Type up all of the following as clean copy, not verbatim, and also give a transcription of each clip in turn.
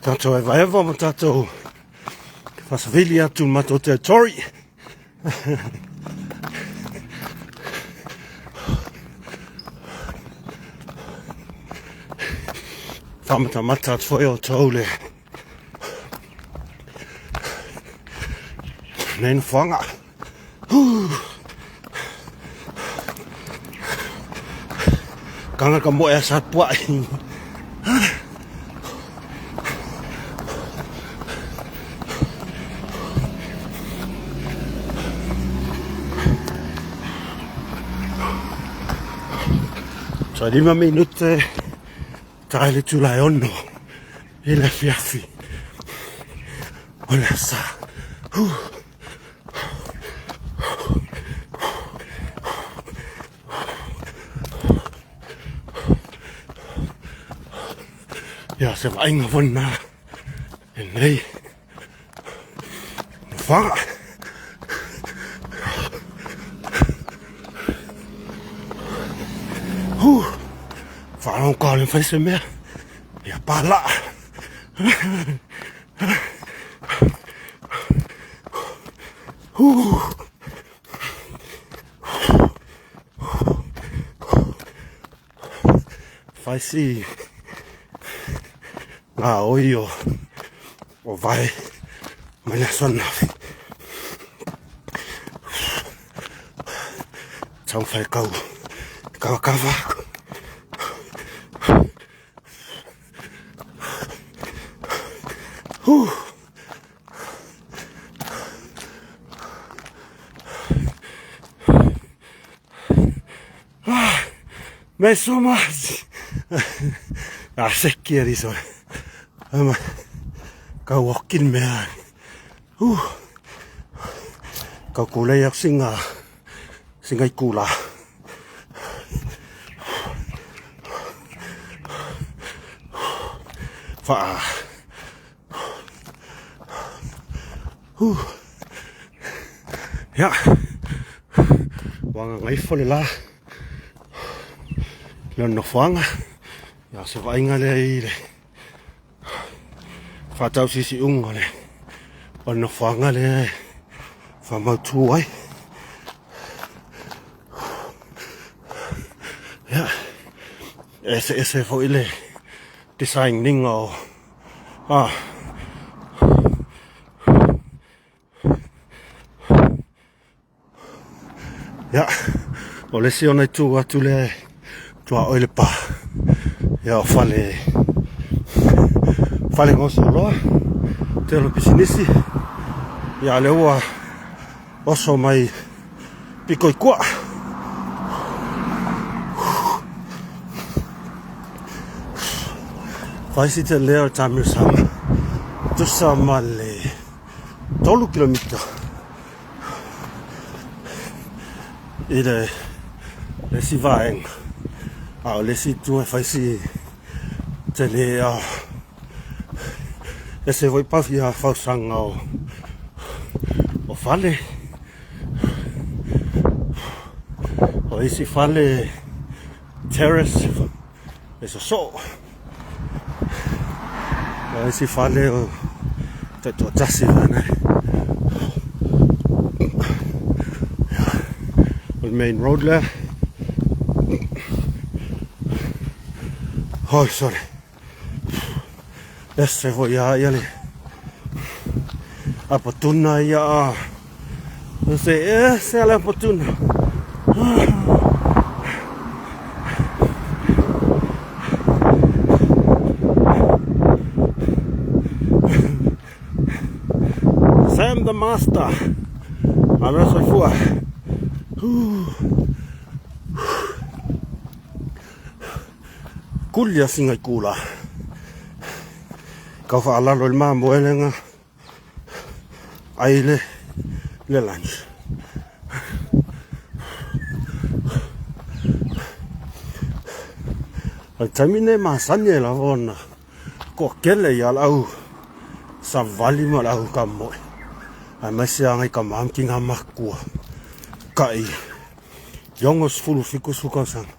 Tatou evaeva ma tatou fasavili atu le matou territory. Faamatamata atu foi outou le nei nofoaga. Kanga ka moe a Sapua'i. Toe 5 minute tae le tulae 6 i le afiafi o le asa. Ia se vaaiga foi lena i lenei nofoaga. Faalogo ka le mafai se mea. Ia palaa. Fai si ngā oi o o vae mai le aso ananafi. Taumafai kau kavakava aku. Me sumasi. Ah, seki eri so. Ama ka walking mea. Ka kulei aku singa singa i kula. Wha. Ia, ua gagaifo le la i lona nofoaga. Ia, o se vaaiga lea i le faatausiusiuga o le o le nofoaga lea e faamautu ai. Ia, e eseese foi le design iga o Ia, o le isi ona itu atu lea e tuaoi le pa. Ia, o fale, fale gaosi oloa, tele o pisinisi. Ia, lea ua oso mai piko i kua. Fai si te leo taamilosaga tusa ma le 3 kilomita i le isi vaega a o le isi itu e fai si tele a ese foi pau ia fausaga o fale. O isi fale terrace e sosoo. O isi fale o taitoatasi fana. O le main road lea. Oh, sorry. Ese foi a ia le apatuna ia a se ese le apatuna. Sam the Master. Malo soifua. Kuli a singa i kula. Kau whaalalo i le mamoelega ai le le lunch. O le taimi nei masani ai lava ona toatele ia le au savali ma le au kamoe aemaise lava nai tama ma tina matutua kai 60 70 tausaga.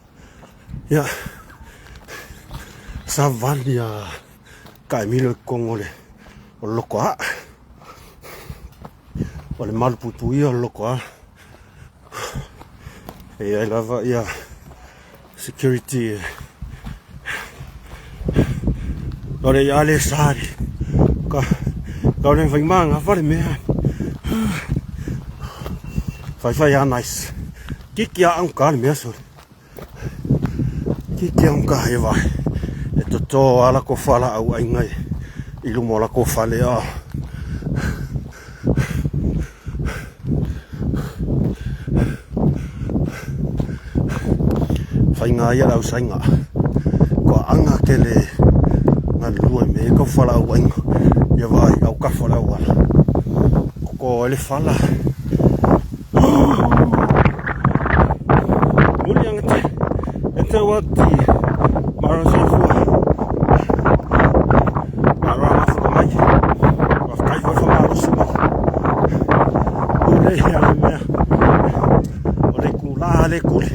Ia, savali a. Taemilo i totonu o le o le loko aa. O le malu puipuia o le loko aa. E i ai lava ia security e o le ia le sa le ka ka le fai manga fa le mea. Fai fai a nice. Kiki a ang ka le mea so. Kiki a ang ka he vai. E toto ala ko fala au ai ngai i luma o la ko fale a. Whainga ia lau sainga. Ko anga kele nga lua me ka fala au ainga. Ia vai au ka fala au ala. Ko ele fala. Muli anga te. E te wati. Maro soifua. Maro anga whakamai. Whakatai whai whamalosi mai. Ule ia le mea. O le kula le kuli.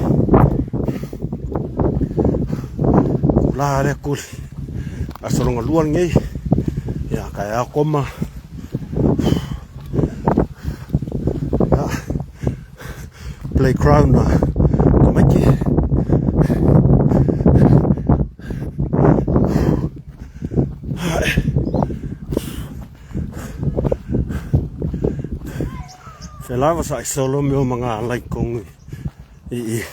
Kula le kuli. Aso longa lua lenei. Ia ka ea koma. Ia. Playground na tamaiti. Fe lava sa i solo me o mga alai kongu i i.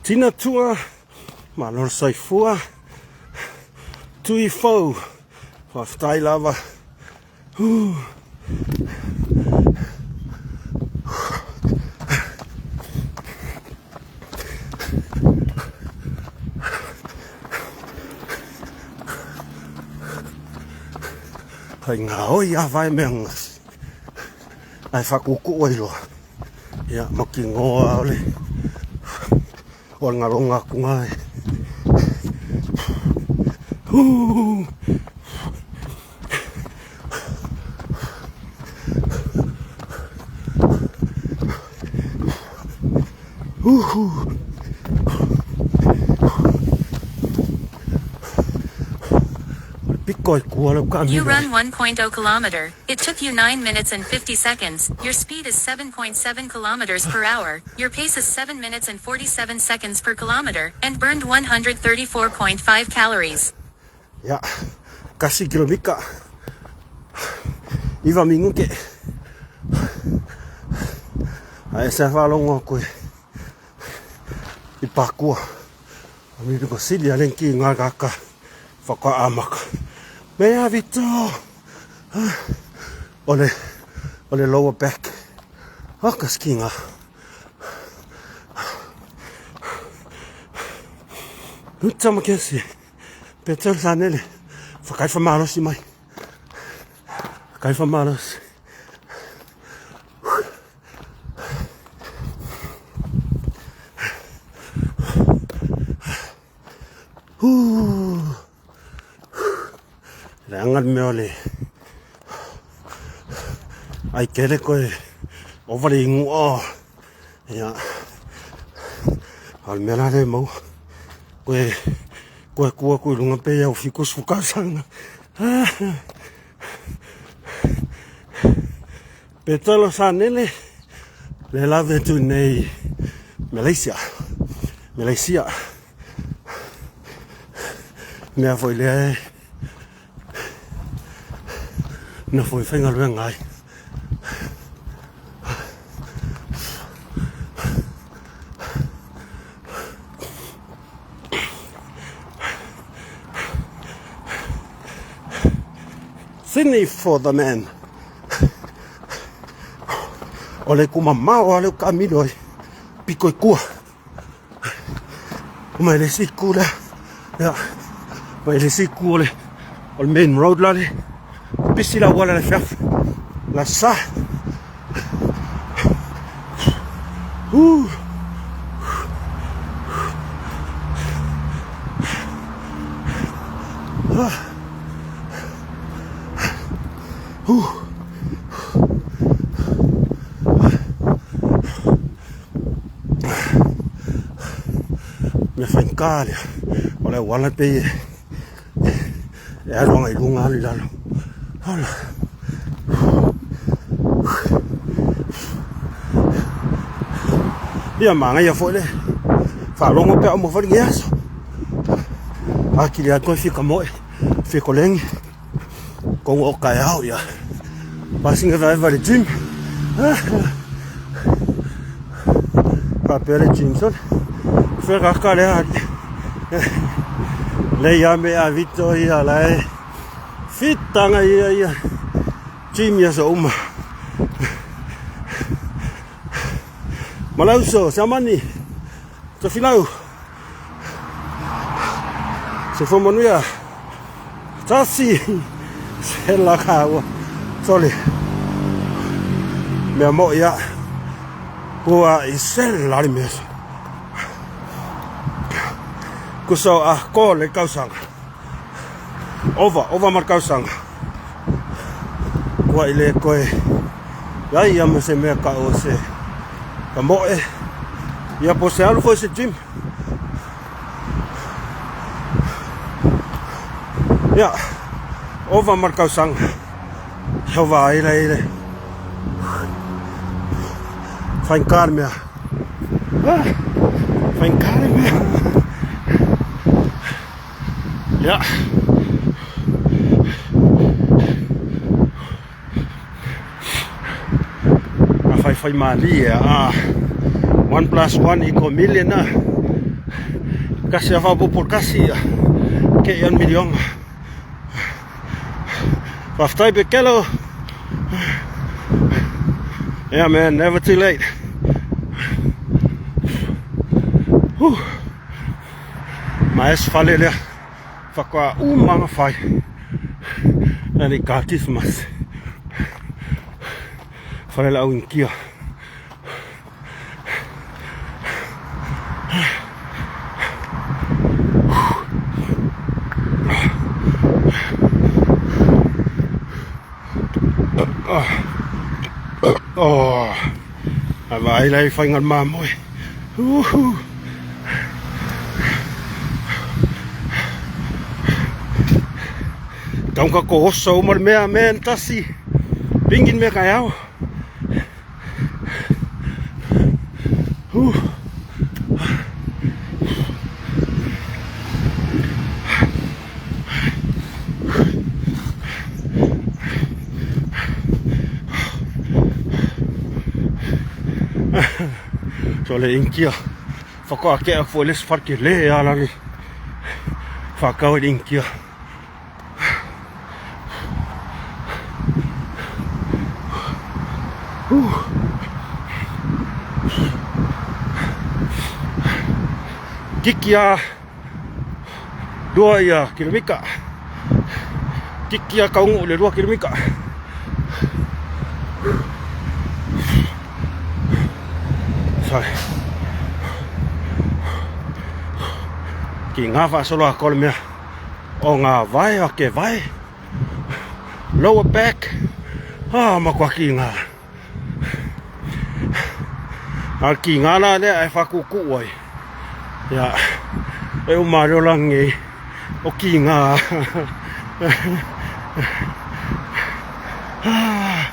Tina tua, malo le soifua, tui fou, faafetai lava. Hai ngā oi a vai mea ngasi. Ai whakuku ai loa. Ia, ma ki ngoa ole. O le ngalonga aku ngai. Huu. Uhu. You run 1.0 kilometer. It took you 9 minutes and 50 seconds. Your speed is 7.7 kilometers per hour. Your pace is 7 minutes and 47 seconds per kilometer and burned 134.5 calories. Ia, kasi kilomika. Iva minute. Ae sa whalongo aku i Pakua. A mi piko sili a lenki ngā kaka whakaamaka. Me a vito! O le, o le lower back. Oh, ka ski ngā. Uta makesi. Peter Sanele. Whakaiwha malosi mai. Whakaiwha malosi. Le anga le mea o le ai kele koe ova le ingoa ia a le mea la le maua koe koe kua koe lunga pe iau fiku sukasanga Petolo Sanele le lave atu nei Malaysia. Malaysia. Mea foi lea e na foi whaingaluenga ai. Sydney for the man. O le kumamao a le ukamilo ai piko i kua. Uma le si ku lea. Ia. Mai le si ku o le o le main road la le. Pisi la wala le fiaf. La sa. Uh. Ah. Uh. Mea faigata lea o le auala pei e e alu agai i luga alu i lalo. Ola. Ia manaia foi le faalogo pe a uma foi lenei aso. Atili atu ai fia kamoe, fia koleni, kou o taeao ia. Pasinga vaeva i le gym. Faapea le gym sole. Fea kaka lea ali. Lei ia me a Vito ia la e fitanga ia ia gym ia so uma. Malauso, Siamani, Tofilau, Soifua manuia. Tasi se la kaua. Sole. Mea mo ia. Ua i se la le mea. Kuso a ko le kausaga. Ova, ova ma le kausaga. Ua i le koe. Ia ia ma se mea ka o se ka moe. Ia po se alu foi se gym. Ia, ova ma le tausaga, ova ai la ile faigata le mea. Ah, faigata le mea. Ia. A faifai malie a 1 plus 1 equal million a. Kasi a faaopoopo kasi ia ke ia miliona. Faafetai Pekelo. Yeah man, never too late. Whew. Ma es fale lea. Faatoa uma ona fai le Christmas. Fale la au Inikia. Oh, a vaai la i whainga mamoe. Uhu. Taunga ko oso uma le mea man tasi. Pingin mea kai au. So le inkia whakawa ke aku foi le sfar ke le a lani whakau i inkia. Kiki a lua ia kilomika. Kiki a kaungu le lua kilomika. Sorry. Ki ngā whaasolo a kore mea o ngā vae o ke vae. Lower back. Ah, makua ki ngā. A ki ngā la lea e whakuku ai. Ia, e o mario langi o ki ngā. Ah.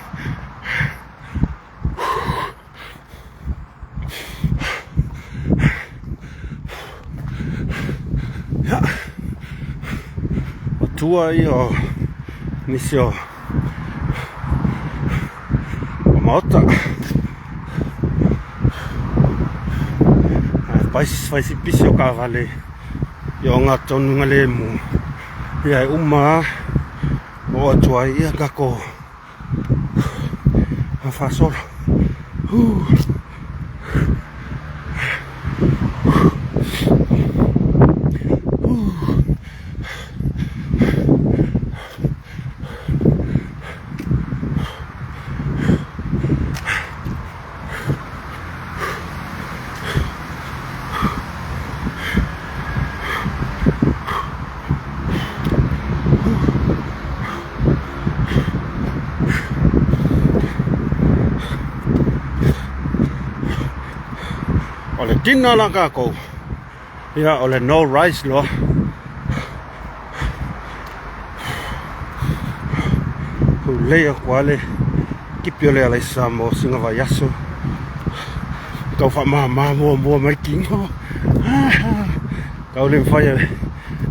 Ia, o tua ia o nisi o o maota. Ae pai fai si pisi o kavale i o ngā tonu ngā lemu. Ia e uma o atua ia kako a faasolo. O le tina la kākou. Ia, o le no rice loa. Hulei aku lava le tipi o le alaisa mo sina vaiaso. Tau faamama muamua mai kino. Tau le mafai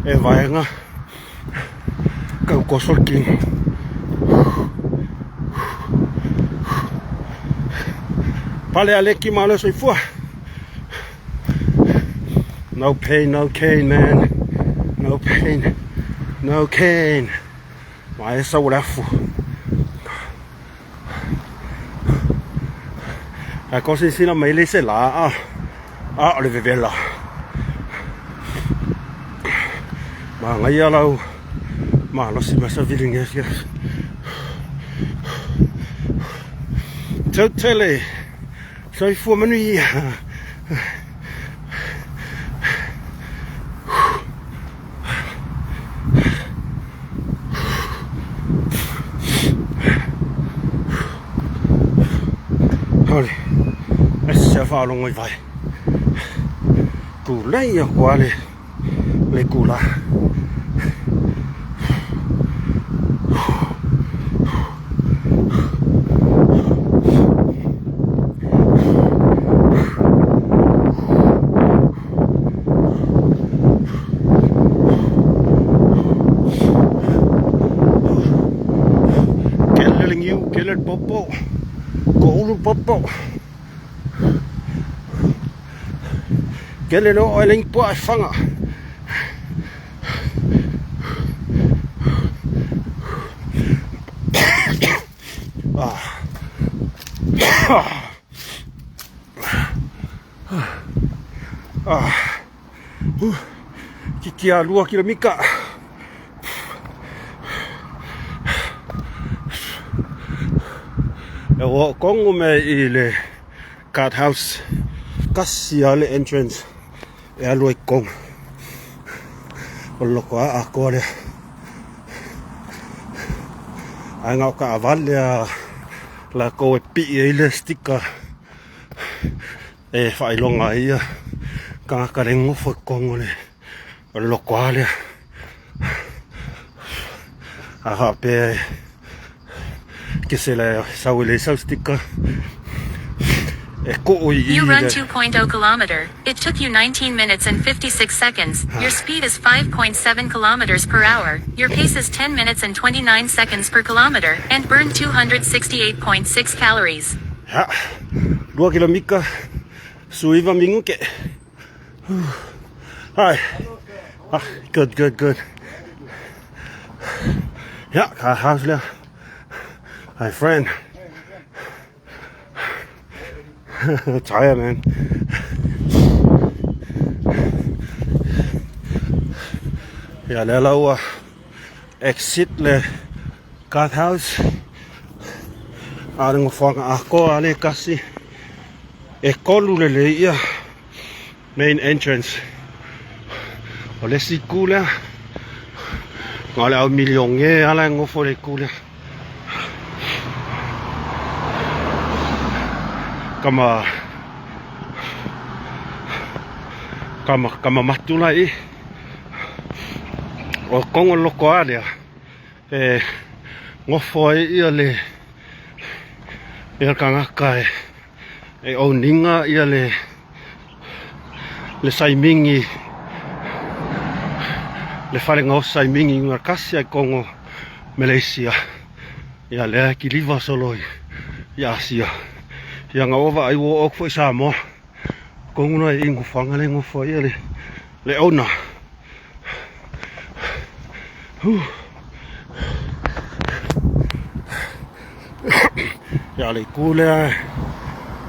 e vaega tau toso le kino. Pale aleki malo soifua. No pain, no gain, man. No pain, no gain. Ma e sau le afu. A ko silasila mai le se la a. A o le vevela. Manaia lau malosi ma savili nei afiafi. Tautele. Soifua manuia. Ole, ese faalogo i vai. Tulei aku lava le le kula. Kele le niu, kele le popo, koulu popo. Kele le oo e le ipoa e faga. Kiki a lua kilomika. E ua kongo me i le guard house. Kasi a le entrance e alu ai kongo. O loko a akoa lea. Ai ngā o ka awale a lākou e pi'i ai le sticker e faailoga ai ia tagata le nofo i totonu o le o le lotoa lea. A faapea e kesela e sau e leai sau sticker e koo i i You run le 2.0 kilometer. It took you 19 minutes and 56 seconds. Your speed is 5.7 kilometers per hour. Your pace is 10 minutes and 29 seconds per kilometer and burned 268.6 calories. Ha, lua kilomika suiva minute. Hi. Ah, good, good, good. Yeah, car house lea. Hi, friend. Tired, man. Ia, lea la ua exit le guard house. A o le nofoaga atoa lea e tasi. E tolu lelei ia main entrance. O le isi itu lea, na o le au milionea lava la e nofo i le itu lea. Kama kama kama matu la i. O kongo loko a lea e nofo ai ia le ia kangaka e e owninga ia le le saimingi le falega o saimingi nga kasi ai Kongo Malaysia ia lea kiliva solo i Asia ia nga ova ai wo ok foi Samoa Kongo na i ngofanga le ngofo ia le le owner. Ia le itu lea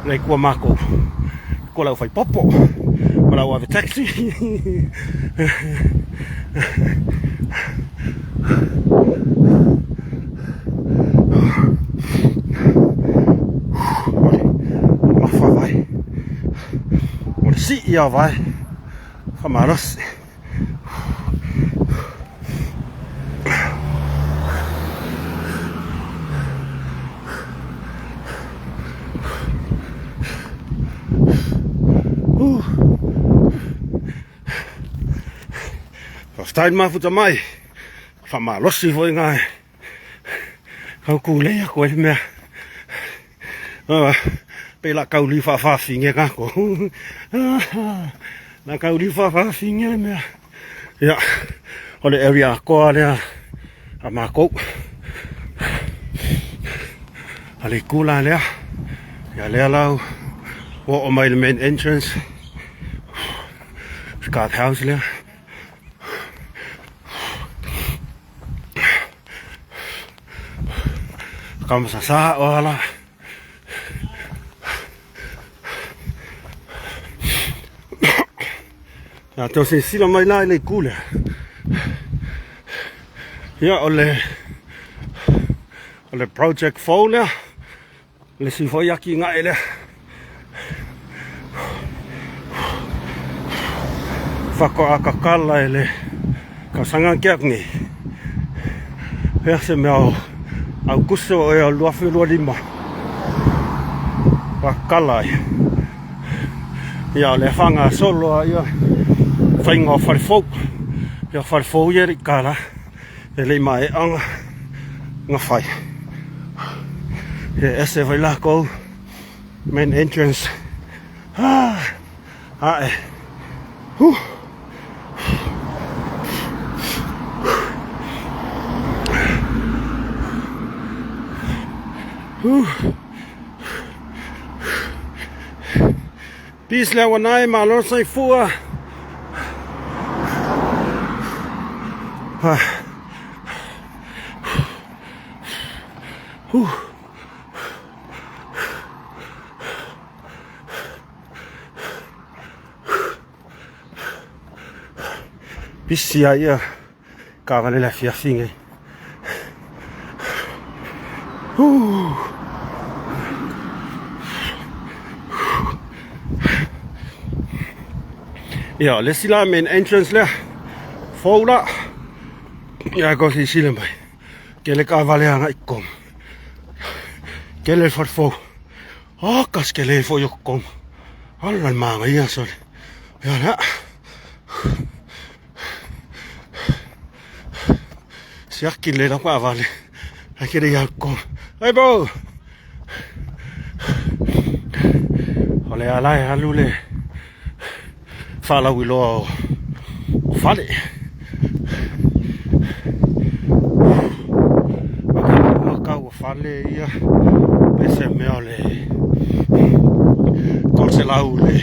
le itu a makou ko lau fai popo ma lau ave taxi. Mafa vai. O le sii a vai. Whamalosi. Faafetai le mafuta mai. Faamalosi foi ngā e kau kūlei aku ai le mea. Pe la kauli faafaafine kākou. La kauli faafaafine le mea. Ia, o le area atoa lea a mākou. A le itu la lea. Ia lea lau ua oo mai le main entrance. Guard house lea. Kamasasa o ala. Ia tau silasila mai la i le itu lea. Ia o le o le project fou lea. Le isi foi atinae lea. Faatoa tatala e le tausaga na tea atu nei. Pea se mea o Aukuso o ea 2025 faatala ai. Ia o lea faagasolo lava ia faiga o fale fou. Ia o fale fou ia e le i tala. E le i maea ona fai. E ese foi lakou main entrance. Ah, ae. Huh. Huh. Peace le awanai, malo soifua. Ah. Huh. Pisi a ia kavale le afiafi nei. Ia, o le isi la main entrance lea, fou la. Ia, ko silasila mai. Tele taavale agai i totonu. Tele le fale fou. Oka se tele foi o totonu. Ala le manaia sole. Ia lea. Siaki lelei lau taavale. Ae ke le i alu totonu. Hey bro! O le ala e alu le faalauiloa o fale. Tau o fale ia pe se mea o le 300 le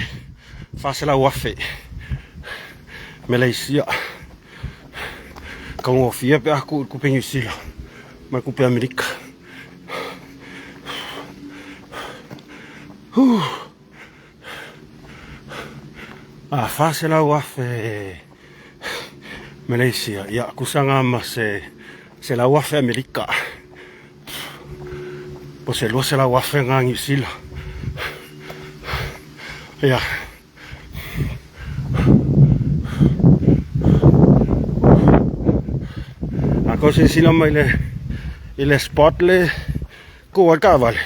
400,000 Meleisia. Taugofie pe a tuu i le tupe Niu Sila ma le tupe Amerika. A 400,000 Meleisia, ia tusa na ma se 100,000 Amerika. Po se 200,000 na Niu Sila. Ia. A ko silasila mai le i le spot le ku ai taavale,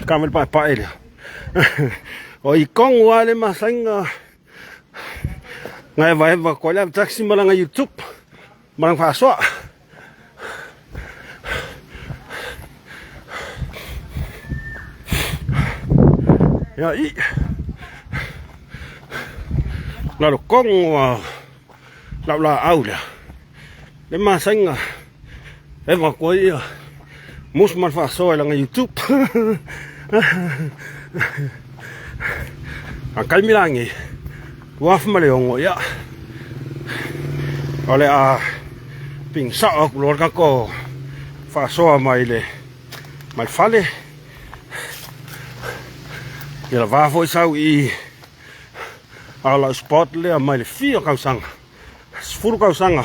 taavale paepae lea. O i Kongo lava le masani ona evaeva atu ai le ave taxi ma lana YouTube ma lana faasoa. Ia i lalo Kongo a lau laau lea. Le masani eva atu ai ia musu ma le faasoa i lana YouTube. A taimi la nei, 2006, ia, o le a pigisao atu loa le tatou faasoa mai le mai le fale. Ia lava foi sau i a lau spot lea mai le fia tausaga. 10 tausaga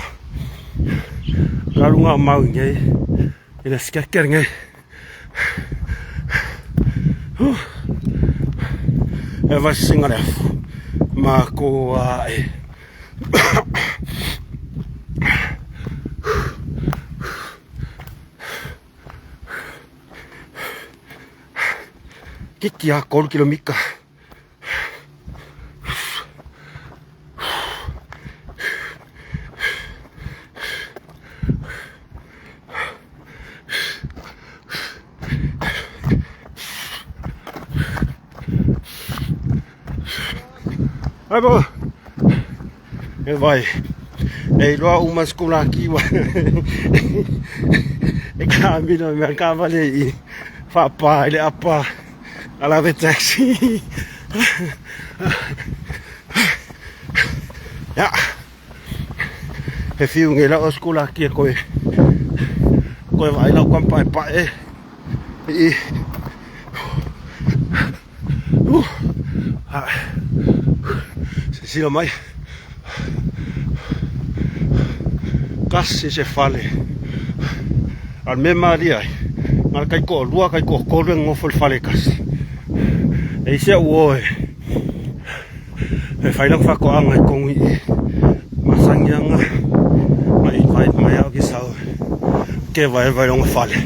ka luga o mau nei i le sikeke lenei. E vasiga le afu ma ko ae. Kiki a 3 kilomita. Ai po. E vai. E iloa uma sikulaki ua. E kamilo mea kavale i faapā i le apa a lave taxi. Ia. He fiu nge lau o sikulaki e koe. Koe vaai lau kampaepae. I. Silasila mai. Tasi se fale. A o le mea malie ai, na o le taitoalua, taitoatolu e nonofo i le fale e tasi. E i ai se uo e fai lana faatoaga i totonu i i. Masani ana ma invite mai au ki sau ke vaevae i lona fale.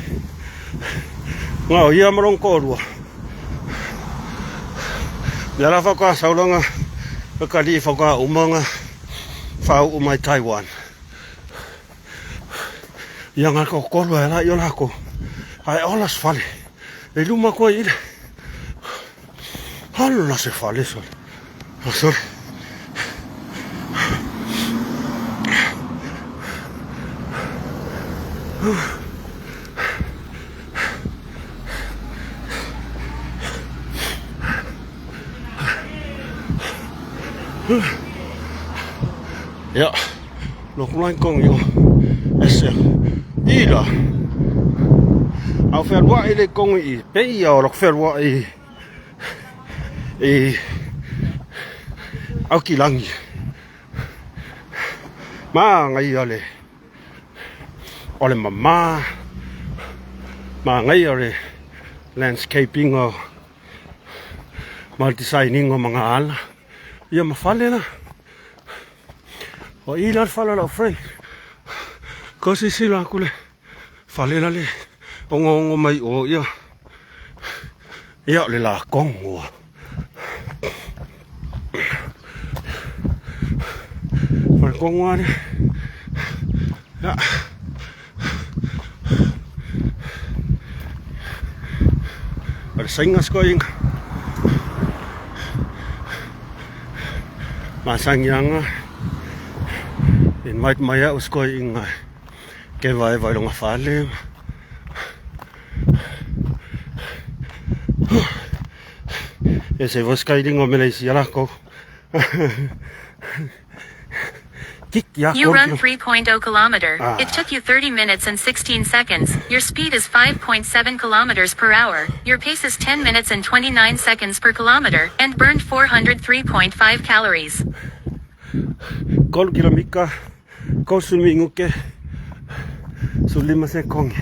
Na o ia ma lona toalua. Lea la faatoa sau lana atalii faatoa uma ona faauu mai Taiwan. Ia na toatolu ai la i o latou. Ae ola se fale. E luma atu ai i le. Hala se fale sole. Sole. Ia, loku lai kong yo. Ese. Ila. Au whenua i le kong i pe ia o lok whenua i i au ki langi. Ma ngai ale. O le mamā, manaia o le landscaping o ma le design ina o magaala ia ma fale la. O i la le fale o lau friend. Ko silasila atu le fale la le ongaonga mai o ia. Ia o le lakongo. Fale kongo lea. Ia. O le saina sikoiga. Masagiaga invite mai au sikoiga ke vaevae i lona fale. E se foi skyling o Malaysia lakou. You run 3.0 kilometer. It took you 30 minutes and 16 seconds. Your speed is 5.7 kilometers per hour. Your pace is 10 minutes and 29 seconds per kilometer and burned 403.5 calories. Kolu kilomika, 30 minute, 15 sekone.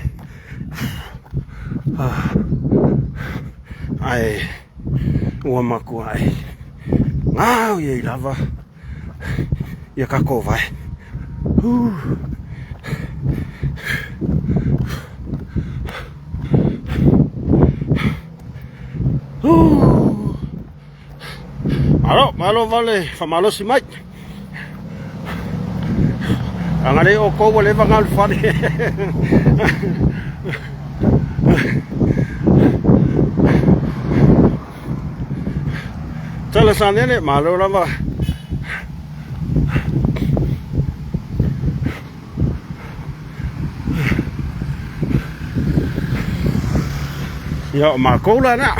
Ae ua makua ai ngau ia i lava ia kakou vai. Malo, malo vale, whamalosi mai. Angare o kou ua leva ngā le whare. Tala sanele, malo lava. Ia o mākou la na.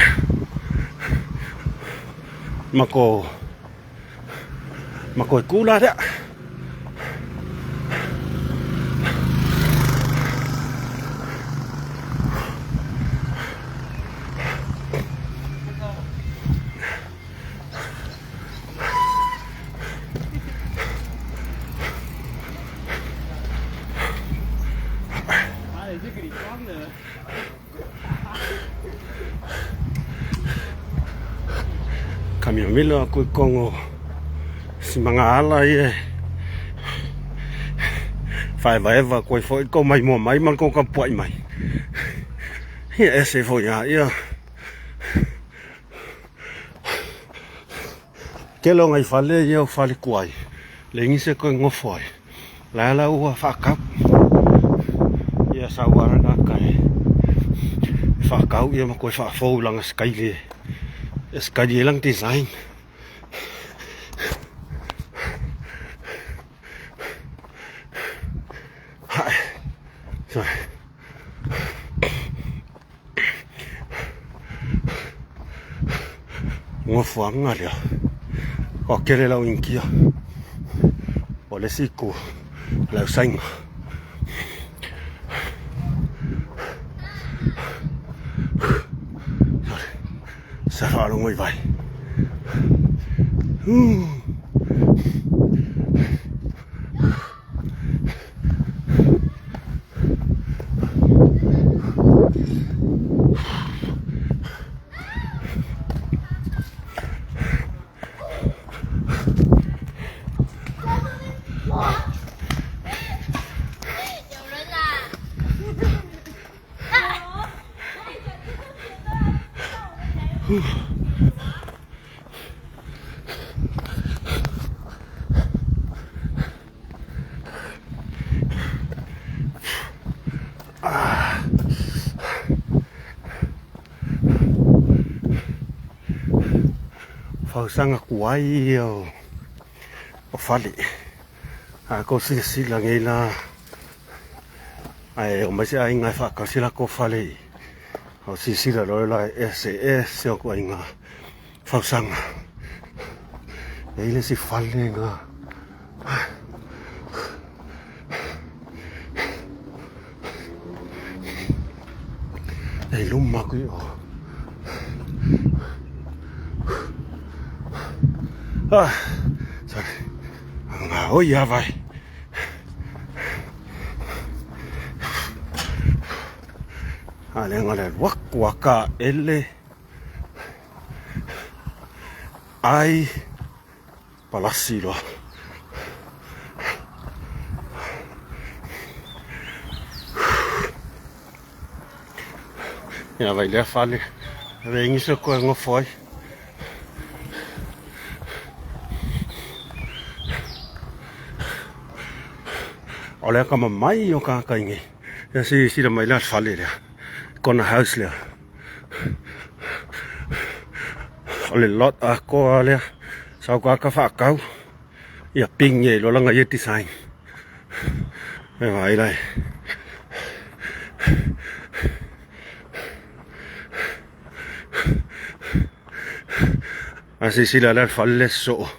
Ma ko ma ko kula lea. Kamilomilo aku i Kongo si magaala ia e whaewaewa koe foi ko mai mua mai ma ko ka puai mai. Ia ese foi a ia. Tele o ngai fale ia o fale kuai, le ngise koe ngofo ai. La la ua whaakau. Ia sa ua ranga kai. Whaakau ia ma koe whaafou langa skaile. Skaile lang design. Nofoaga lea ua tele lau Initia o le isi itu o lau Saina. Sa faalogo i vai. Fausaga kuai ia o fale. A kou silasila nei la ae omai se aiga e faatasi latou fale i o silasila loa la e ese ese o ituaiga fausaga. E i ai le isi fale na e i luma atu i o. Ah, sorry. Gaoi lava vai. A le ga le alu atu a taele ai palasi loa. Ia vai lea fale. Ave ingi se koe ngofo ai. O le akamamai o kākai nei. Ia silasila mai la le fale lea. Kona house lea. O le lot atoa lea. Sau kāka whaakau. Ia ping e lola nga ia design. E vai lai. A silasila lea le fale lea sosoo.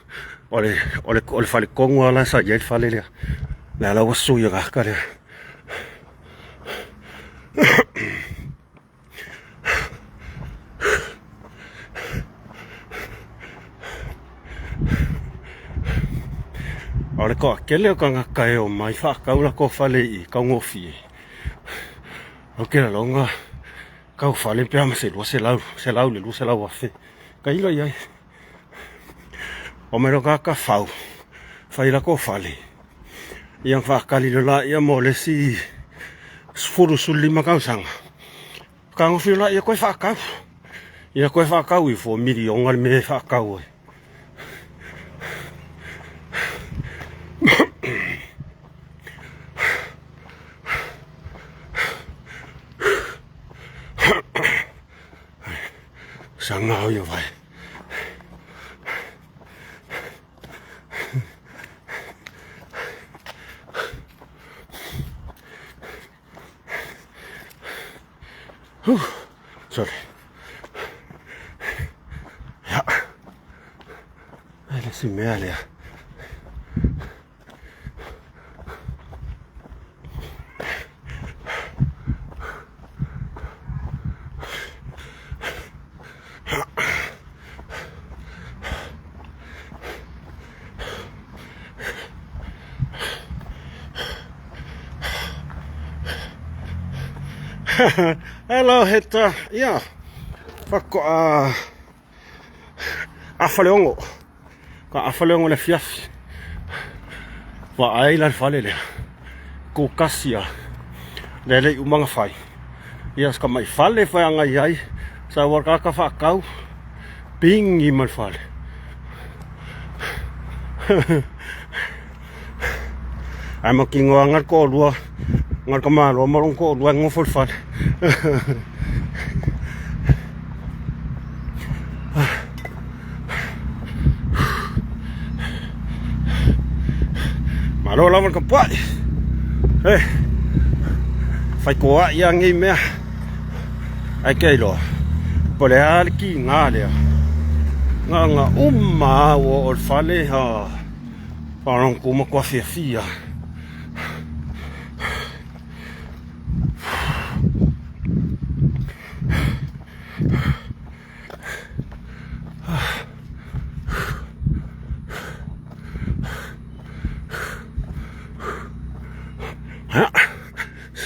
O le, o le, o le fale tonu lava la sa i ai le fale lea. Lea la ua sui e gaka lea. O le toatele o tagata e omai faatau latou fale i taugofie. Ou te lagona tau fale pe a ma se 200, 100 i le 200 afe. Tailo i ai. Omai loa tagata fau, fai latou fale. Ia faatali loa laia mo le isi 10, 15 tausaga. Fetagofi loa ia toe faatau. Ia toe faatau ifo miliona le mea e faatau ai. Sanga o ia vai. Sorry. Ia. E le isi mea lea. Hello, Heta. Ia, faatoa afa le 6. Ka afa le 6 le afiafi. Vaai la le fale lea. Kukasi a. Le le i umanga fai. Ia ska mai fale fai anga i ai. Sa ua kaka whaakau. Pingi ma le fale. Ai ma kingoa ngal ko lua. Ngal ka malo ma long ko lua ngofo le fale. Malo lava le tapuai. Eh. Whaikoaʻi a ngei mea. Ai ke iloa. Po le a le ki ngā lea. Ngā ngā uma a ua o le fale ha. Wharongo kuma kua fia fia.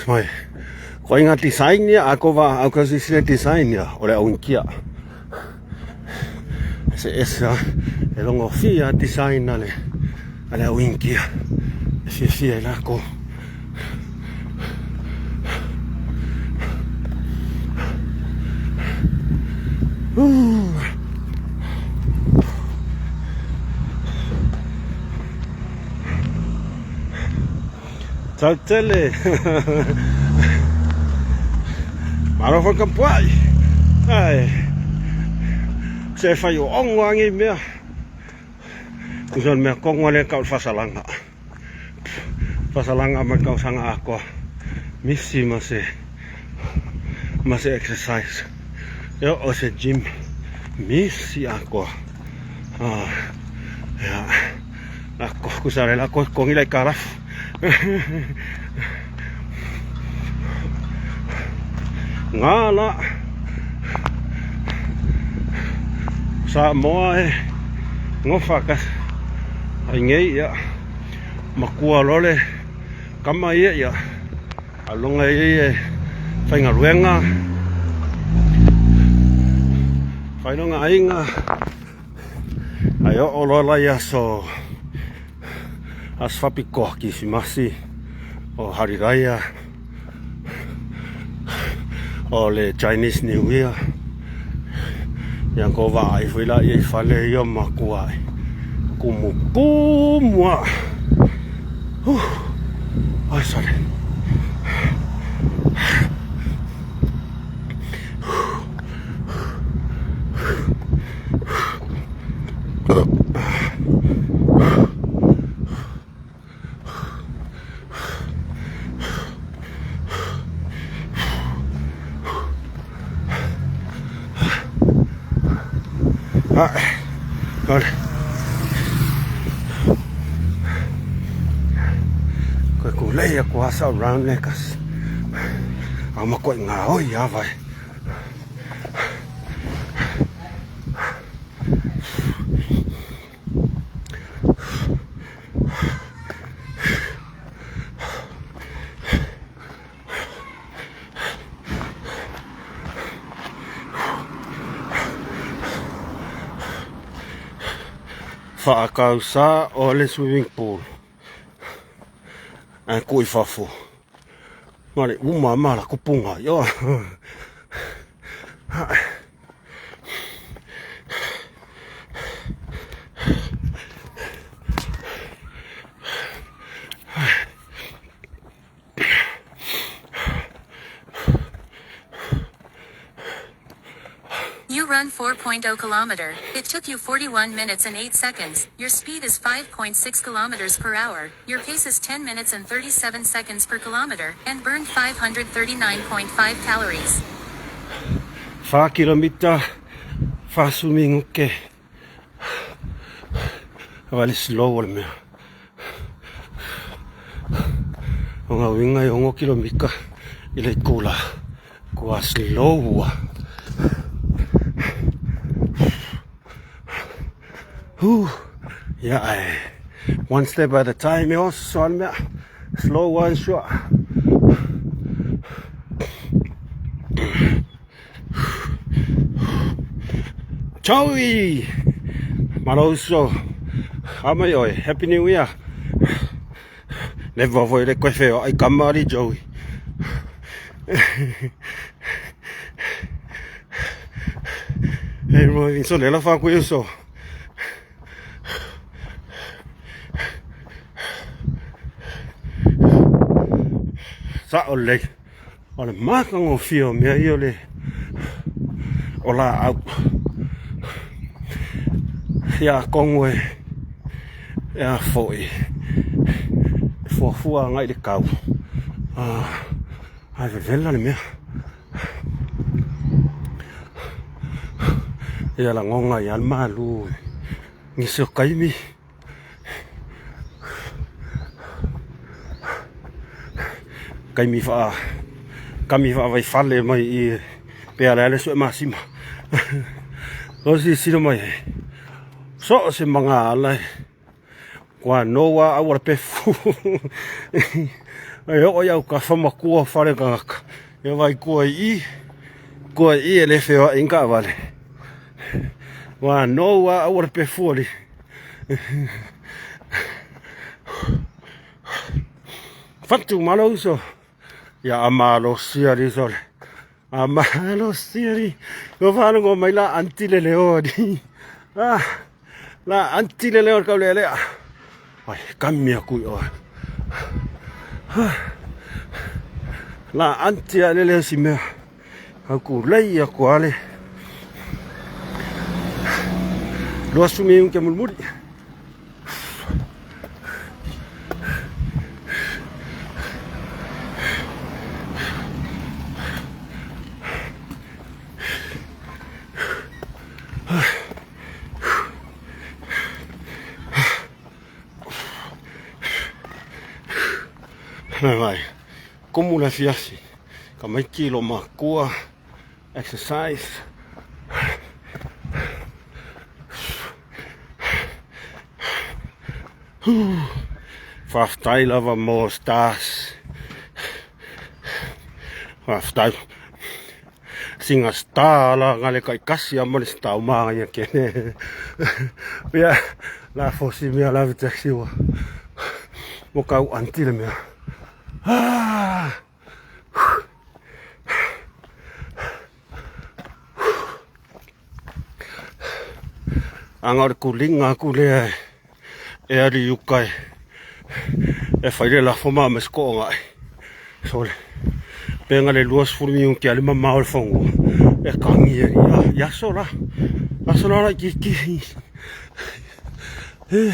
Mai. Ko inga design ia, a ko va au ka sisi design ia, o le au kia. Se esa e longo fia design ale ale au inkia. E fia fia e la ko. Tau tele. Malo whakapuai. Ai. Se whai o ongo angi mea. Kusa mea kongo le kau whasalanga. Whasalanga ma kau sanga akoa. Misi ma se ma se exercise. Yo o se gym. Misi akoa. Ah. Ya. Lako kusa le lako kongi lai karaf. Ngā la. Samoa e ngofa ka ai ngei ia makua lole kama ia ia alonga ia e whaingaluenga whainonga ainga ai o o lola ia so as whapikoa kisimasi o Hari Raya o le Chinese New Year ia ko vaai foi la ia i fale ia makua ai kumu kumu a ai sale Godt. Koe ku lei a ku asa round nekas. A ma koe ngā oi a vai. Whaakausa o le swimming pool. Ai kui fafo. Ma le uma ma la kupunga. Yo. You run 4.0 kilometer. It took you 41 minutes and 8 seconds. Your speed is 5.6 kilometers per hour. Your pace is 10 minutes and 37 seconds per kilometer and burned 539.5 calories. 4 kilomita whasuminguke. Vale slow o le mea. O ngā winga i ongo kilomika i le kula. Kua slow ua. Whew. Yeah, I, one step at a time e oso le mea. Slow one sure. Joey! Malo uso. Ama oi, Happy New Year. Le vavoi le koe wheo ai kamari Joey. Hey, mo so le la fa ku so. Sa o le. O le matagofie o mea ia o le o laau. Ia kongo e e a foi e fuafua agai i le kau. Ah. Ae vevela le mea. Ia lagoga ai lava le malu i nisi o taimi. Taimi faa kami faavaifale mai i pe a le a le sue masima. O silasila mai ai, so o se magaala e Kua noa aua le pefu. E oo i autafa ma tua o fale tagata. E vai tua i i, tua i i e le feoai ni taavale. Ua noa aua le pefu ali. Fatu malo uso. Ia a malosi ali sole. A malosi ali. Ua faalogo mai la anti le leo ali. Ah. La anti le leo kau le lea. Ai, kami aku i oe. La anti a le leo si mea. Au ku lei aku ale. Lua sumi un ke mulmuli. Vai, komu le afiafi, ka maiki lo makua, exercise. Faafetai lava mo stars. Faafetai. Singa star la nga le kai kasi a ma le star ma ia ke. Pia la fosi mea la taxi wa. Mo kau anti le mea. Ah. Anga o le kulinga aku lea e ali i uka e fai le lafo ma me sekoʻoga ai. Sole. Penga le 20 minute a le mamao le fanua e kagi ai. Ia, i aso la. Aso la la ki ki. E.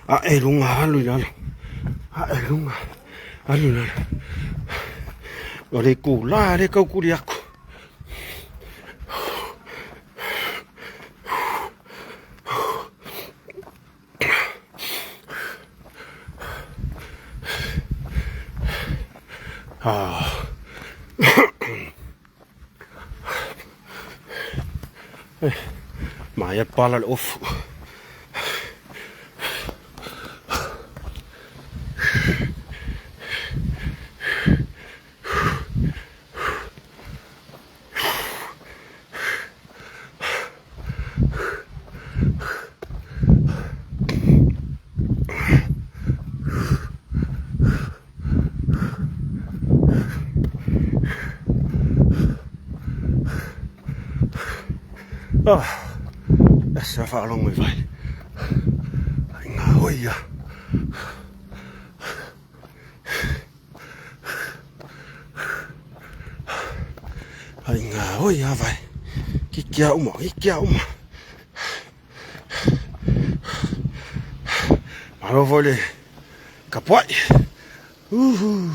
A e lunga alu i lalo. A e lunga alu i lalo. O le kula le kaukuli aku. Ah. Maia pala le ofu. Ah, e se faalogo mai vai. Ai ngā hoi ia. Ai ngā hoi a vai. Ki kia uma, ki kia uma. Malo foi le kapuai. Uhu.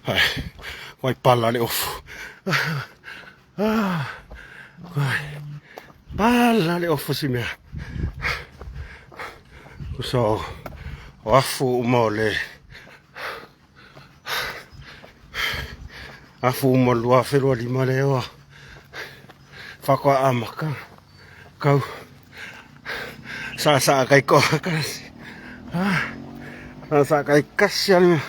Ai, vai pala le ofu. Ah, vai pala le ofu si mea. So, o afu uma o le afu uma 2025 le oa. Whakoa amaka. Kau. Sa sa kai ko kasi. Ah. Sa kai kasi ale mea.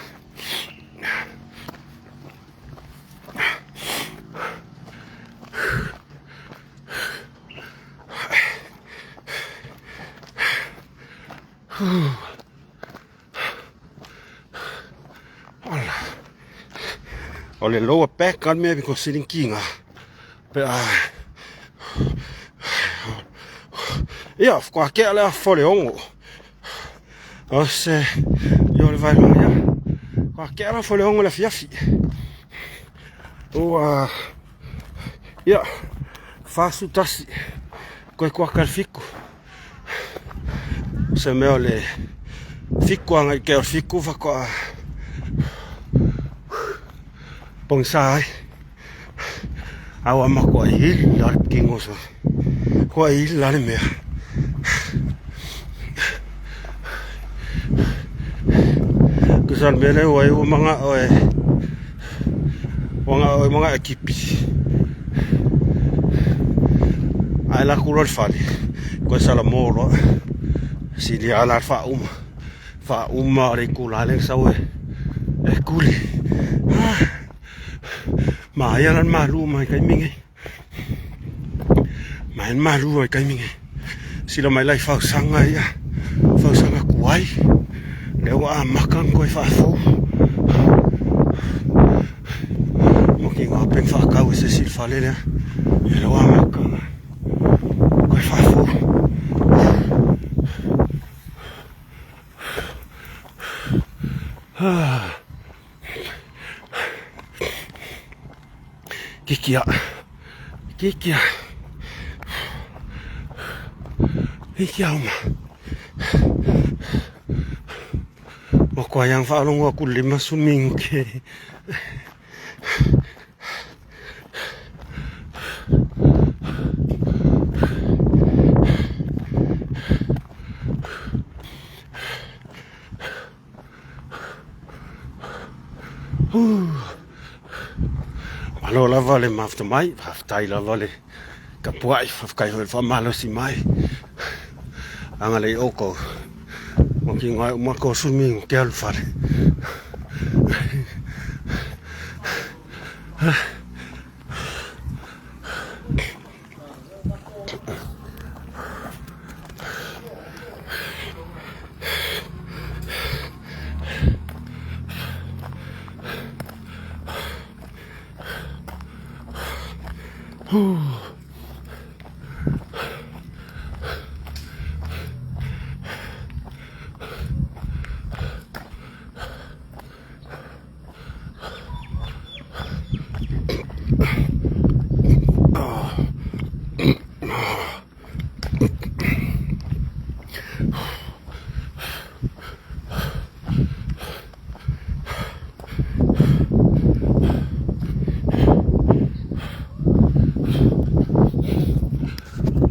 Ala. O le lower back ka mea because sitting kinga. Pe a Ia, kwa ke ala fole ongo. O se yo le vai ia. Kwa ke ala fole ongo le fiafi. Ua ia fasu tasi koe kwa ka fiku. Se mea o le fiku anga i ke o fiku whakoa pongisa ai. Awa makoa i hili la le kingo so. Koa i hili la le mea. Kusa le mea le ua i ua manga oe. Ua nga oe manga e kipi. Ai la kulo le fale. Koe sala mō roa. Sili ala le whauma. Whauma o le kula le sau e. E kuli. Ma ia lan malu mai kai mingi. Ma en malu mai kai mingi. Sila mai lai fausanga ia. Fausanga kuai. Le ua a makan koe whaafou. Mo ki ngā pen whaakau e se sil whale lea. E le ua makan koe whaafou. Ah. Kikia. Kikia. Kikia uma. O koa yang whaalongo aku lima sumingu ke. Malo lava le mafuta mai, faafetai lava le tapuai, faafetai foi le faamalosi mai. Agalelei oukou, ua kiga ai uma ko sumi ke alu fale.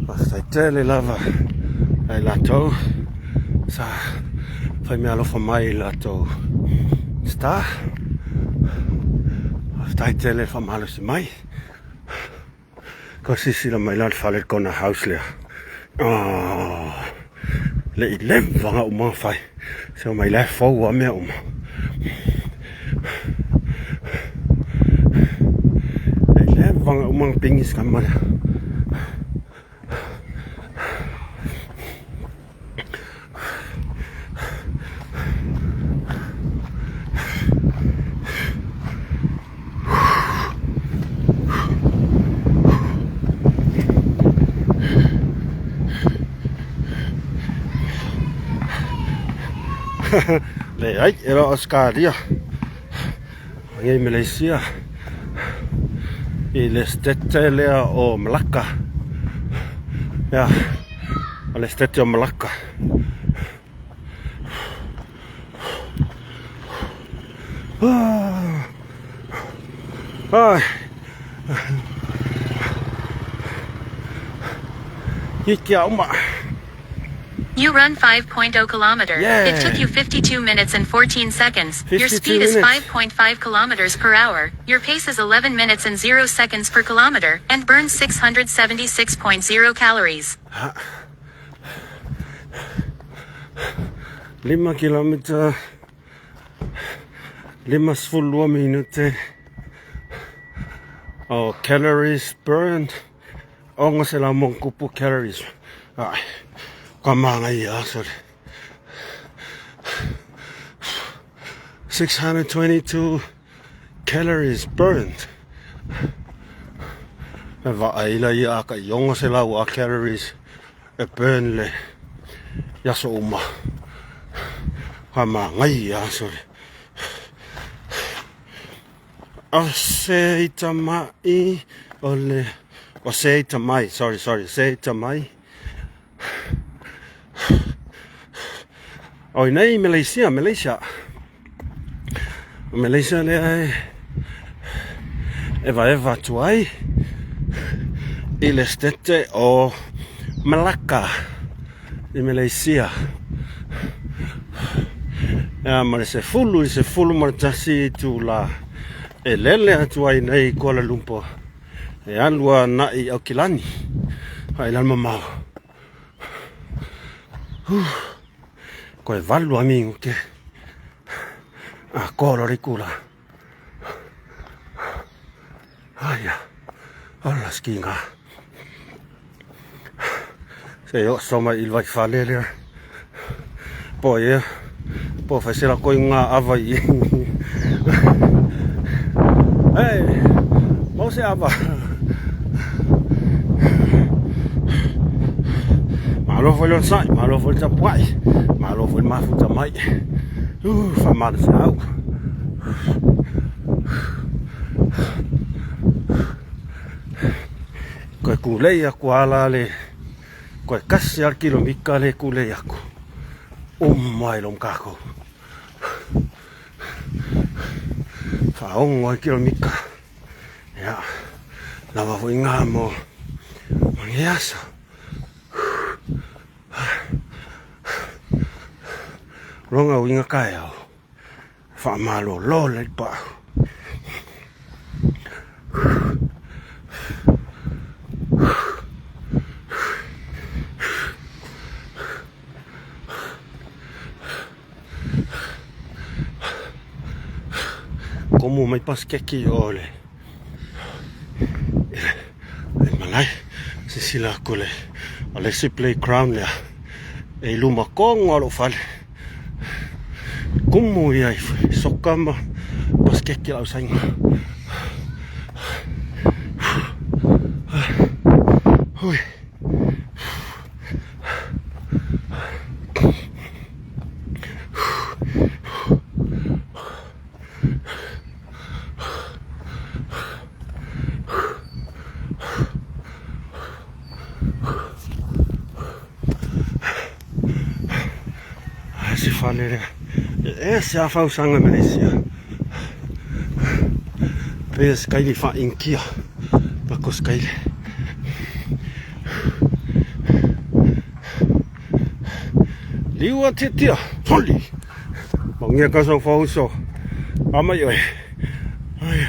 Faafetai tele lava ai latou sa fai mea alofa mai i latou star. Faafetai tele faamalosi mai. Ka sisila mai la le fale kona house lea. Oh, le i leva nga uma fai. Se o mai la fou a mea uma. Le i leva nga uma pingis ka mana. Leai, e le o Australia, i Malaysia, i le state lea o Malacca. Ia, o le state o Malacca. Ai. Hiki a uma. You run 5.0 kilometer. Yeah. It took you 52 minutes and 14 seconds. Your 52 speed is minutes. 5.5 kilometers per hour. Your pace is 11 minutes and 0 seconds per kilometer and burns 676.0 calories. 5 kilometer. 52 minute o calories burned 600+ calories. Ai, ka māngai sorry. 622 calories burned. E vaai la ia a ka i 600 a calories e burn le i aso uma. Ka māngai sorry. O se itamai o le o se itamai, sorry, sorry, se itamai. O inei Malaysia, Malaysia. O Malaysia lea e evaeva atu ai i le stete o Malacca i Malaysia. Ia ma le 10 i le 11 itula e lele atu ai nei i Kuala Lumpur e alu agai i Aukilani ai lalo mamao. Koe 8 a minute a kolo le kula. Aia, ola skinga. Se o so mai il vai fale lea. Po ia, po fai se la koi ngā ava i. Hey, mau se ava. Malo foi le sai, malo foi le tapuai, malo foi le mafuta mai. Whamana se au. Koe kūlei aku ala le, koe kasi al kilomika le kūlei aku. Mai lo kākou. Whaongo ai kilomika. Ia, lava foi ngā mo mangiasa. Ronga uinga kai au. Whaamalo lo le pa. Komo mai paskeki o le. E malai, sisila aku le. O le si playground lea. E i luma kongo alo fale. Kumu ia i soka ma paskeki lau sainga. Hui. Se fale lea. E se a fausanga Malaysia. Pe skaili fa inkia. Pa ko skaili. Liua titia. Holi. Mangia ka so fauso. Ama yo. Ai.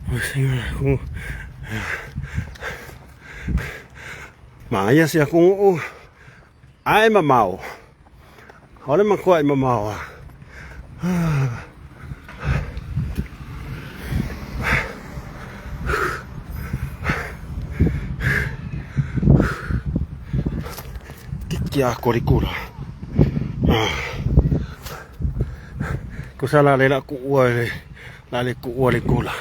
O senhor. Ku. Maia se aku ai mamao. Ole makua i mamao. Kiki a korikura. Ko sala le la ku ua le la le ku ua le kula.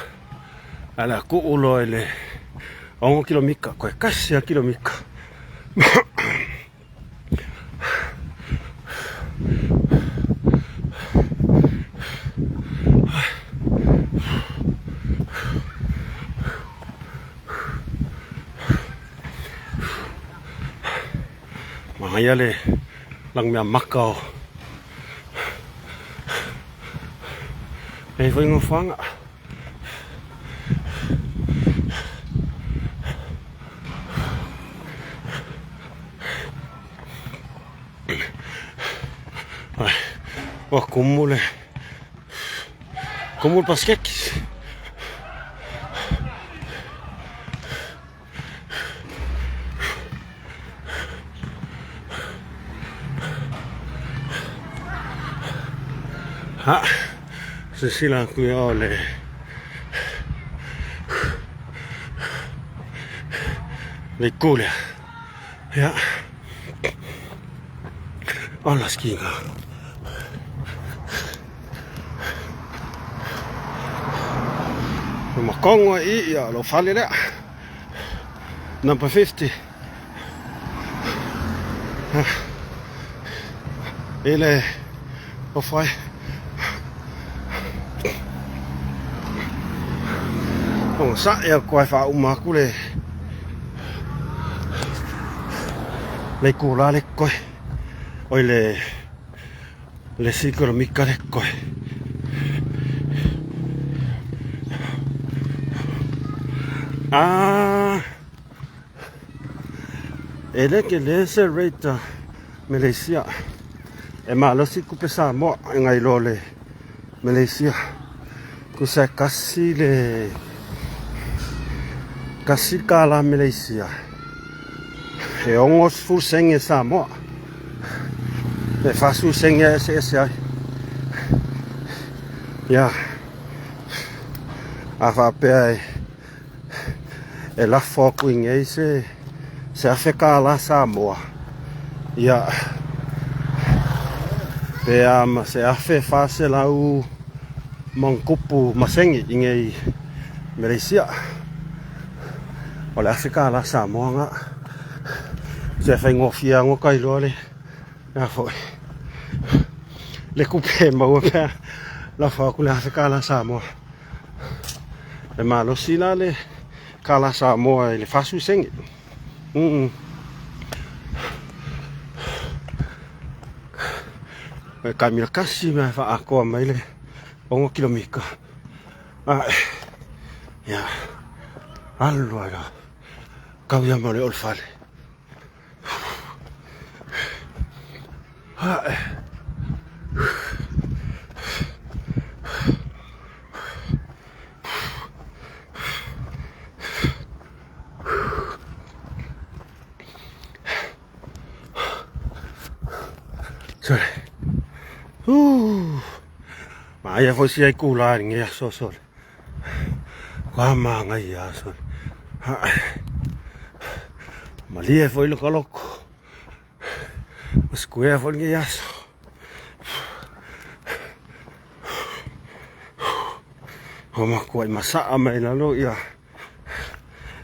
Ala ku ulo le ongo kilomika koe kasi a kilomika. Mahaya le lang mea maka o. E foi ngofanga. Ai, ua kumu le kumu le paskeki. Ha, silasila atu ia o le le itu lea. Ia, ola skiga. O makongo i ia lo fale lea. Number 50. I le o whai. O sa e koe wha uma aku le le kula le koe. Oi le le sikoro mika le koe. Ah, e le ke le se rate Malaysia. E malosi kupe Samoa e ngai lo le Malaysia. Ku sa kasi le kasi kala Malaysia. E ongo sefulu sene Samoa. E 40 sene e ese ese ai. Ia, a faapea e e lafo aku i nei se se afe kālā Samoa. Ia, pe a ma se 1400 ma maseni i nei Malaysia. O le 1000 kālā Samoa ngā. Se whaingofia ngo kai loa le a foi. Le kupe maua pea lafo aku le 1000 kālā Samoa. E malosi la le kālā Samoa i le 40 sene. E kamila kasi mea whaakoa mai le 6 kilomika. A, ia, alu ai la. Kau ia ma le o le fale. Ae. Sole. Ma ia foi sia i kula i ngi aso sole. Kwa ma ngai ia sole. Malie foi le kaloko. O square foi ngi aso. O makua i masaa mai lalo ia.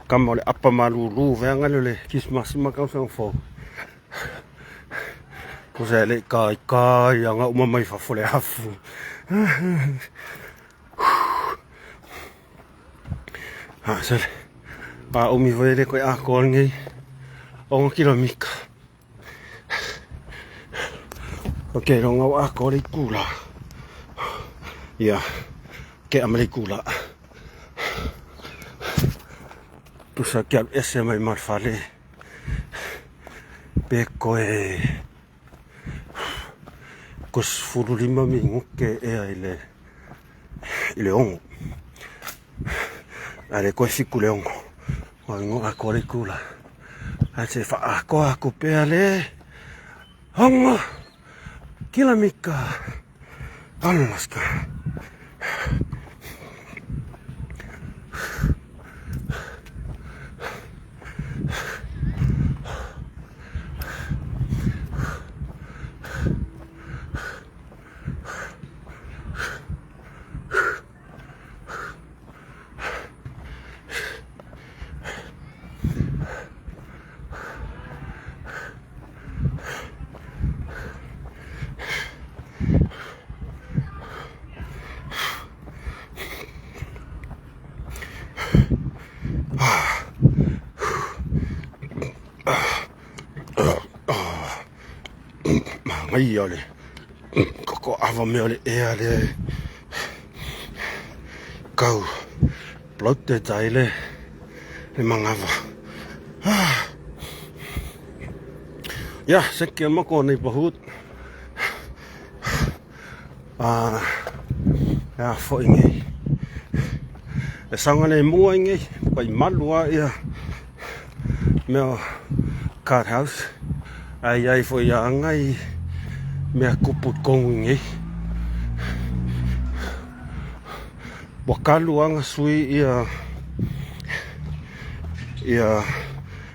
Kama o le apa malulu veanga le le Christmas ma kausaga fou. Ko se le ka i ka ia nga uma mai fafo le afu. Ha, sele. Pa umi foi le koe a ko ngi. 6 kilomika. O ke ronga o a ko le kula. Ia, ke amale kula. Tusa ke alu ese mai marfale. Pe koe ko 15 minute ea i le i le 6. A le koe 7 le 6. O ngo a ko le kula. A te whaakoa aku pea le 6 kilomika. Allaska. Ngai o le koko ava mea o le ea le kau bloated ai le le mangava. Ya, sekian mo ko neighborhood. Ah, ya foi ngai. E sanga le mua i ngai, pai malu a ia mea card house. Ai ai foi ia anga i mea kupu kongu i ngai. Ua kalu lava gasui ia ia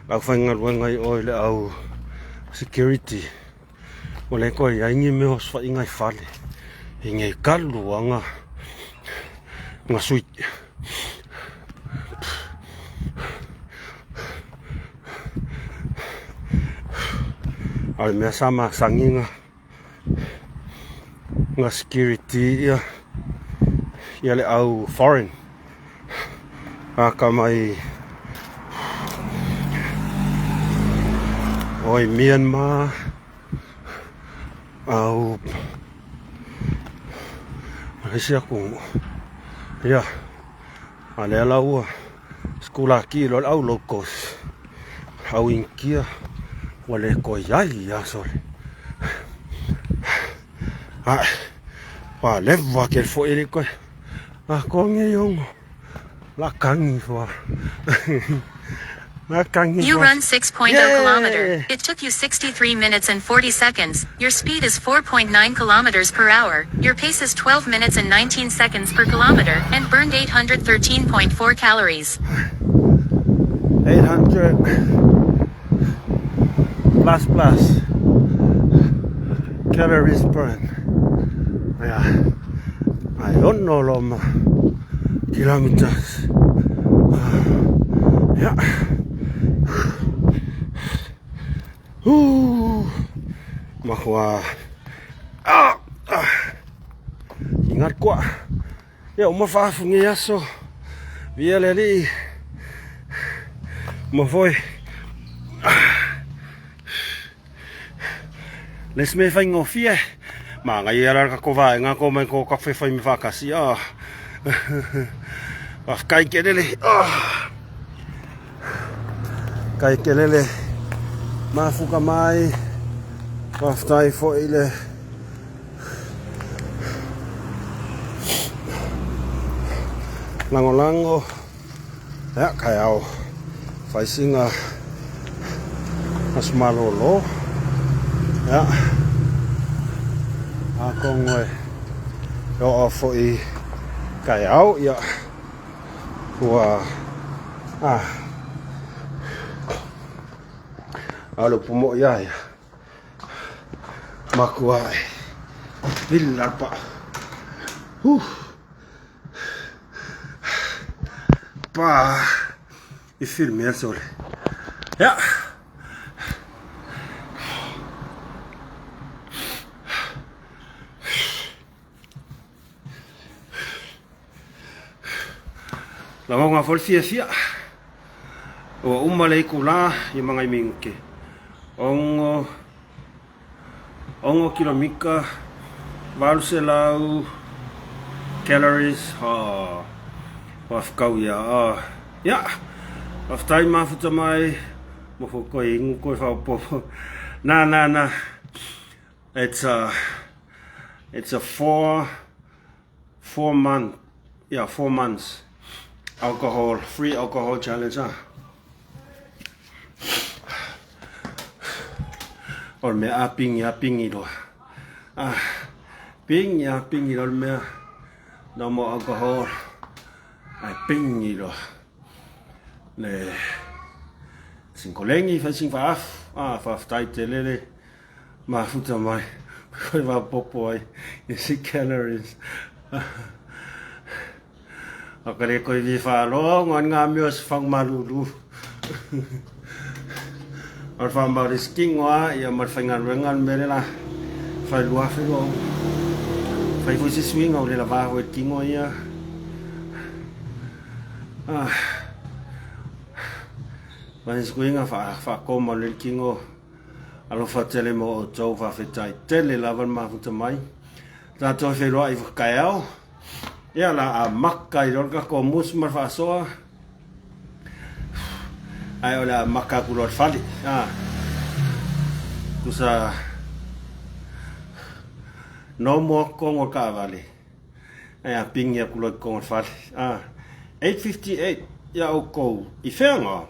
le aufaigaluega i o i le au security. Ua le toe i ai ni mea o osofaiga i fale i nei kalu lava gasui. A o le mea sa masani na na security ia ia le au foreign aka mai oi Myanmar au isi aku ia a lea la ua sikulaki loa le au locals au Inikia ua le toe i ai lava sole. Ae ua leva tele foi e le toe atoa nei ono la kagi ifo lava. La kagi You ifo. run 6.0 Yeah! kilometer. It took you 63 minutes and 40 seconds. Your speed is 4.9 kilometers per hour. Your pace is 12 minutes and 19 seconds per kilometer and burned 813.4 calories. 800 plus plus calories burn. Ia, ai ono loa ma kilometers. Ia. Huu. Mahua. Ah. Ah. Ingat koa. Ia uma faafu nei aso. Via le alii. Ma foi. Le isi mea e faigofie. Manaia la le tatou vaega ko mai ko kafe fai me faatasi. Ah. Faafetai kelele. Ah. Kai kelele. Mafuka mai. Faafetai foi le lagolago ia taeao faisiga aso malolo ia atonu e oo foi taeao ia ua a a le upu moi lava ia Makuae vili la le paa. Huh. Paa i filmea sole. Ja. Lagona foi le fiafia. Ua uma le itula i magai minute. Ono, ono kilomita, 800 calories. Oh, faafetau ia. Oh, ia, faafetai mafuta mai. Mo fo koe ingu koe whaopopo. Na, na, na. It's a, it's a four month, yeah, 4 months alcohol, free alcohol challenge, ah. O le mea a pingi a pingi loa. Ah, pingi a pingi loa le mea. No more alcohol. Ai pingi loa. Le singolegi fai sing faafu. Ah, faafetai tele le mafuta mai. Koe faapopo ai i si calories. O ka le koe vi faalogo i ngā mea o se fagumalulu. O le faamauriskingo a ia ma le faigaluega le mea le la fai 2020. Fai foi se suiga o le lava foi le tino ia. Ah. Fai se suiga faakoma le tino. Alofa tele mo outou, faafetai tele lava le mafuta mai. Tatou e feiloai i taeao. Ia la a maka i loa le tatou musu ma le faasoa. Ae o le a maka atu loa le fale. Ah. Tusa no more kongo kaavale. Ae a pingi atu loa i kongo le fale. Ah. 8:58 ia outou i fea ngā?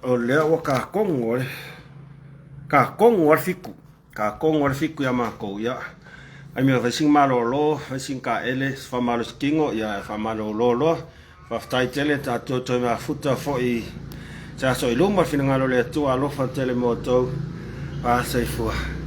O lea ua kakongo le kakongo le fiku. Kakongo le fiku ia makou ia. Ai mea fai sina malolo, fai sina taele, se faamalosi tino, ia faamalolo loa. Faafetai tele tatou toe mafuta foi se aso i luma, finagalo o le Atua, alofa tele mo outou. Soifua.